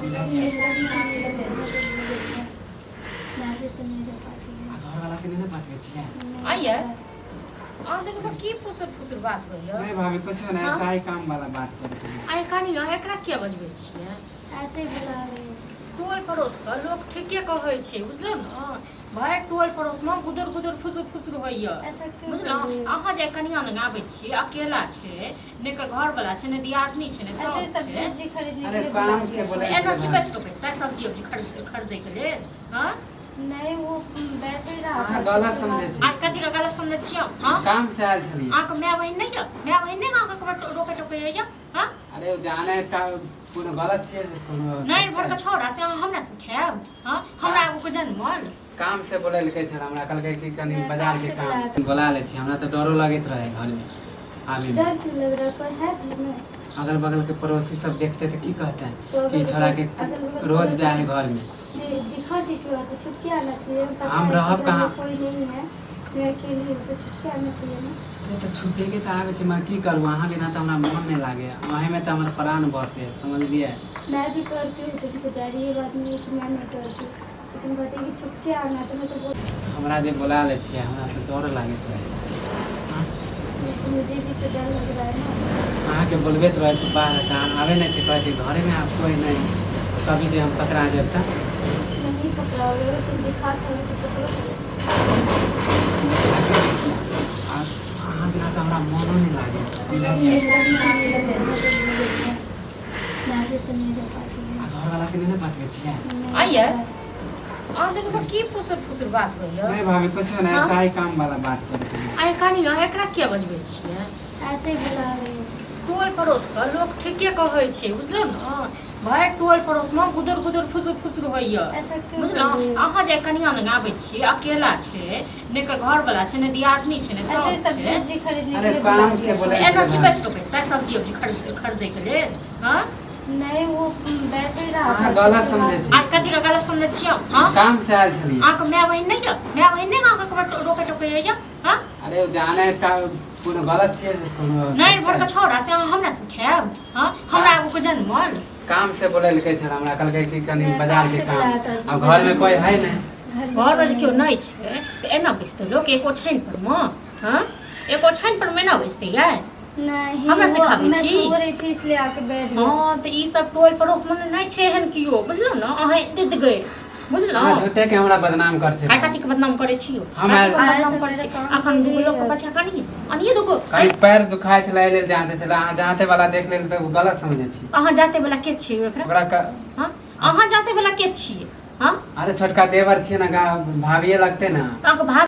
समझलियै? मैं भी तो नहीं रह पाती हूँ। आ घरवाला के नहि ने बतबै छियै? आइए अहाँ देखू तऽ की फुसुर फुसुर बात होइए। नहि भाभी, कुछो नहि। हाँ? ऐसा ही काम वाला बात करै छलियै। आइ कनी अहाँ एकरा किया बजबै छियै? ऐसे ही बुला रही है। टोल पड़ोसके लोक ठीके कहै छै, बुझलहुँ ने भाय? टोल पड़ोसमे गुदुर गुदुर फुसुर फुसुर होइए। ऐसा क्यों बुझलहुँ? बोल रही हो? अहाँ जे कनिया लग आबै छियै, अकेला छै, ने एकर घरवला छै, ने दियादनी छै, ने ऐसे ही साउस सब्जी छै। उब्जी खरीदने अरे के लिए बुला काम के लिया। बोले। एना चिपैत कऽ बैसतै सब्जी उब्जी खरीदैके लेल? हँ? नहीं, वो बैठ ही रहा अहाँ था। गलत समझै छी। आज कथी के गलत समझै छियै? हँ? काम से आयल छलियै। अहाँके माय बहिन नहि यऽ? माय बहिन नहि अहाँके ककरो रोकै टोकै यऽ? हँ? अरे ओ जाने टा कोनो गलत छियै कोनो। नहि भरके छौड़ा से अहाँ हमरा से खायब? हँ? हमरा आगू के जनमल काम से बोलेलकै छल हमरा, कहलकै कि कनि नहि, बाजार के काम से बुला काम बोला लै छी। हमरा तऽ डरो लगैत रहै घरमे आबे मे। डर क्यों लग रहा है? कोई है घर में? अगल बगल के पड़ोसी सब देखते तऽ की कहते तो कि अगल छोड़ा के बगल अगल बगल रोज पड़ोसी जाइ है घरमे। दिखा के क्यों आते? छुप के आना चाहिए। पता हम है कि रहब घर में कहाँ? कोई नहीं है, मैं अकेली हूँ, तो छुप के आना चाहिए ना। अरे तऽ छुपेके तऽ आबै छै, मगर की करू, अहाँ बिना तऽ हमरा मोन नहि लागैए। अहीँमे तऽ हमर प्राण बसैए, समझलियै? मैं भी करती हूँ तुमसे प्यार, ये बात नहीं है कि मैं नहीं करती, लेकिन कहती है कि छुप के आना, तो मैं तो बोल हमरा जे बोला लै छियै, हमरा तऽ डर लागैत रहै। मुझे भी तो डर लग रहा है ना। अहाँके बोलबैत रहै छी बाहर, तऽ अहाँ आबै नहि छी। कहै छी घरेमे आब कोइ नहि, कभी जे हम पकड़ा जायब तऽ। नहीं पकड़ाओगे, अगर तुम दिखा करो तो पकड़ो। आ अहाँ बिना तऽ हमरा मोनो नहि लागै, समझलियै? मैं भी तो नहीं रह पाती आ हूँ। घरवाला के नहि ने बतबै छियै? आइए अहाँ देखू तऽ की फुसुर फुसुर बात होइए। नहि भाभी, कुछो नहि। हाँ? ऐसा ही काम वाला बात करै छलियै। आइ कनी अहाँ एकरा किया बजबै छियै? ऐसे ही बुला रही है। टोल पड़ोसके लोक ठीके कहै छै, बुझलहुँ ने भाय? टोल पड़ोसमे गुदुर गुदुर फुसुर फुसुर होइए। ऐसा क्यों बुझलहुँ? बोल रही हो? अहाँ जे कनिया लग आबै छियै, अकेला छै, ने एकर घरवला छै, ने दियादनी छै, ने ऐसे ही साउस सब्जी छै। उब्जी खरीदने अरे के लिए बुला काम के लिया। बोले। एना चिपैत कऽ बैसतै सब्जी उब्जी खरीदैके लेल? हँ? नहीं, वो बैठ ही रहा अहाँ था। गलत समझै छी। आज कथी के गलत समझै छियै? हँ? काम से आयल छलियै। अहाँके माय बहिन नहि यऽ? माय बहिन नहि अहाँके ककरो रोकै टोकै यऽ? हँ? अरे ओ जाने टा कोनो गलत छियै कोनो। नहि भरके छौड़ा से अहाँ हमरा से खायब? हँ? हमरा आगू के जनमल काम से बोलेलकै छल हमरा, कहलकै कि कनि नहि, बाजार काम के से काम। बुलाया था। आ घरमे कोइ है नहि। घर में घरमे जे कोई केओ नहीं। नहि छै तऽ एना बैसतै लोक एक ओछानि पर मे? हँ, एक ओछानि पर मे एना बैसतै यै? नहीं, हमरा वो सिखाबै मैं छी? सो रही थी, इसलिए आके बैठ गई। हँ, तऽ ई सब टोल पड़ोस मे नहि छै एहन केओ, बुझलहुँ ने? अहाँ दिद गए, बुझलहुँ? अहाँ झूठे के हमरा बदनाम कर छै। आइ कथी के बदनाम करै छी यौ? हम कथी के आयल- बदनाम करै छी? अखन दूगो लोक के पाछा कनिये अनिये दूगो। कनि पैर दुखाइ छलै, एहि लेल जाँते छलै। अहाँ जाँते वाला देख लेल तऽ गलत समझै छी। अहाँ जाते वाला के छियै ओकरा? ओकरा हँ, अहाँ जाते वाला के छियै? हँ? अरे छोटका देवर छियै ने, भाभिये लगतै ने। तऽ अहाँके भाभी